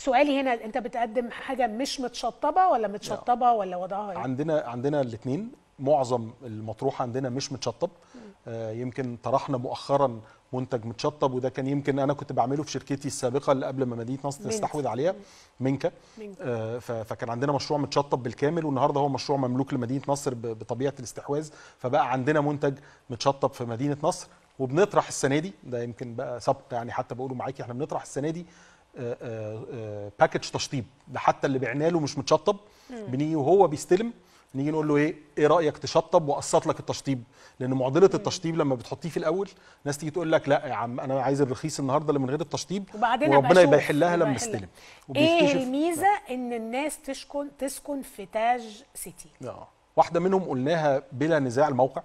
سؤالي هنا، انت بتقدم حاجة مش متشطبه ولا متشطبه ولا وضعها ايه؟ عندنا الاثنين. معظم المطروح عندنا مش متشطب. يمكن طرحنا مؤخرا منتج متشطب، وده كان يمكن انا كنت بعمله في شركتي السابقة اللي قبل ما مدينة نصر تستحوذ عليها، منكا. فكان عندنا مشروع متشطب بالكامل، والنهارده هو مشروع مملوك لمدينة نصر بطبيعة الاستحواذ، فبقى عندنا منتج متشطب في مدينة نصر. وبنطرح السنة دي، ده يمكن بقى سبق يعني حتى بقوله معاكي، احنا بنطرح السنة دي package تشطيب، ده حتى اللي بعنا له مش متشطب، بنيجي وهو بيستلم نيجي نقول له ايه رايك تشطب واقسط لك التشطيب، لان معضلة التشطيب لما بتحطيه في الاول ناس تيجي تقول لك لا يا عم انا عايز الرخيص النهارده اللي من غير التشطيب، وربنا يبقى يحلها لما استلم. ايه الميزة ان الناس تسكن في تاج سيتي؟ واحدة منهم قلناها بلا نزاع، الموقع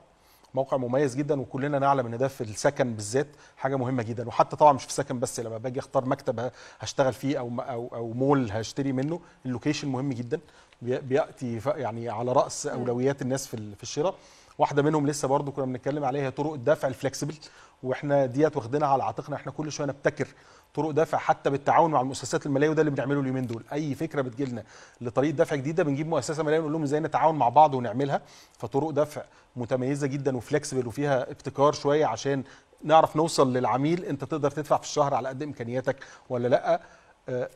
موقع مميز جدا، وكلنا نعلم ان ده في السكن بالذات حاجة مهمة جدا، وحتى طبعا مش في السكن بس، لما باجي اختار مكتب هشتغل فيه او مول هشتري منه، ال location مهم جدا، بياتي يعني على راس اولويات الناس في الشراء. واحدة منهم لسه برضو كنا بنتكلم عليها، هي طرق الدفع ال flexible، واحنا ديت واخدينها على عاتقنا، احنا كل شوية نبتكر طرق دفع حتى بالتعاون مع المؤسسات المالية، وده اللي بنعمله اليومين دول. اي فكرة بتجيلنا لطريقه دفع جديدة بنجيب مؤسسة ماليه ونقول لهم ازاي نتعاون مع بعض ونعملها. فطرق دفع متميزة جدا و flexible وفيها ابتكار شوية عشان نعرف نوصل للعميل انت تقدر تدفع في الشهر على قد امكانياتك ولا لا.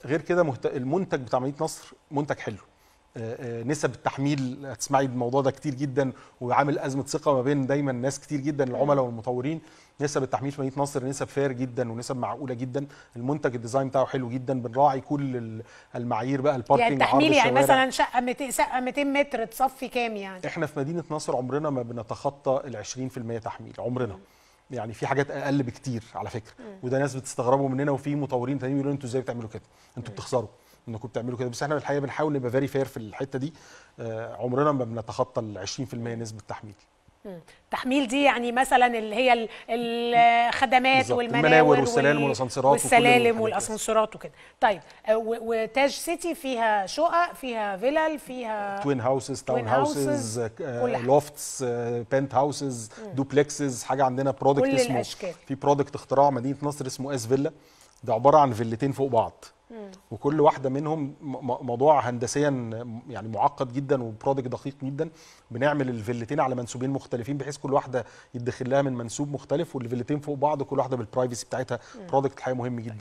غير كده المنتج بتاع مدينة نصر منتج حلو، نسب التحميل هتسمعي الموضوع ده كتير جدا، وعامل ازمة ثقة ما بين دايما ناس كتير جدا، العملاء والمطورين. نسب التحميل في مدينة نصر نسب fair جدا ونسب معقولة جدا، المنتج ال design بتاعه حلو جدا، بنراعي كل المعايير بقى، ال parking، يعني التحميل يعني مثلا شقه 200 متر تصفي كام يعني؟ احنا في مدينة نصر عمرنا ما بنتخطى ال 20% تحميل، عمرنا. يعني في حاجات اقل بكتير على فكرة، وده ناس بتستغربوا مننا، وفي مطورين تانيين بيقولوا انتوا ازاي بتعملوا كده؟ انتوا بتخسروا انكم بتعملوا كده، بس احنا الحقيقة بنحاول نبقى very fair في الحتة دي. عمرنا ما بنتخطى ال 20% نسبه تحميل. تحميل دي يعني مثلا اللي هي الخدمات والمناور والسلالم والاسانسيرات والسلالم والاسانسيرات وكده. طيب وتاج سيتي فيها شقق، فيها فيلل، فيها twin houses، town houses، lofts، penthouses، duplexes. حاجة عندنا product اسمه، في product اختراع مدينة نصر اسمه S Villa، ده عبارة عن فيلتين فوق بعض، وكل واحدة منهم موضوع هندسيا يعني معقد جدا و product دقيق جدا. بنعمل الفيلتين على منسوبين مختلفين بحيث كل واحدة يدخل لها من منسوب مختلف، والفيلتين فوق بعض وكل واحدة بال privacy بتاعتها. product الحقيقة مهم جدا.